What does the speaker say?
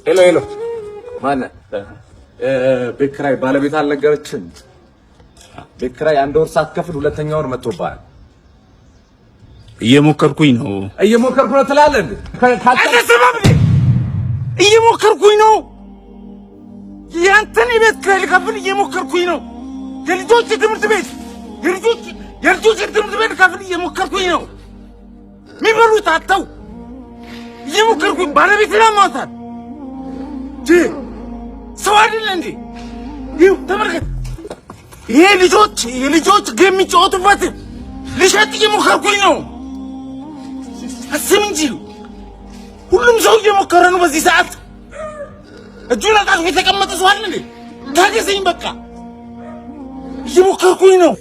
Hello hello፣ ማነህ? ቤት ኪራይ ባለቤት አልነገረችም? ቤት ኪራይ አንድ ወር ሳትከፍል ሁለተኛ ወር መጥቶብሃል። እየሞከርኩኝ ነው። እየሞከርኩ ነው ትላለህ እንዴ? አልሰማም እንዴ? እየሞከርኩኝ ነው። ያንተን የቤት ኪራይ ልከፍል እየሞከርኩኝ ነው። የልጆች ትምህርት ቤት የልጆች ትምህርት ቤት ልከፍል እየሞከርኩኝ ነው። የሚበሉት አጥተው እየሞከርኩኝ፣ ባለቤቴን አሟታል። ሰው አይደለ እንዴ? ይኸው ተመልከት። ይሄ ልጆች የልጆች game የሚጫወቱበት ልሸጥ እየሞከርኩኝ ነው። አስብ እንጂ፣ ሁሉም ሰው እየሞከረ ነው። በዚህ ሰዓት እጁን አጣጥፎ የተቀመጠ ሰው አለ እንዴ? ታገሰኝ በቃ፣ እየሞከርኩኝ ነው።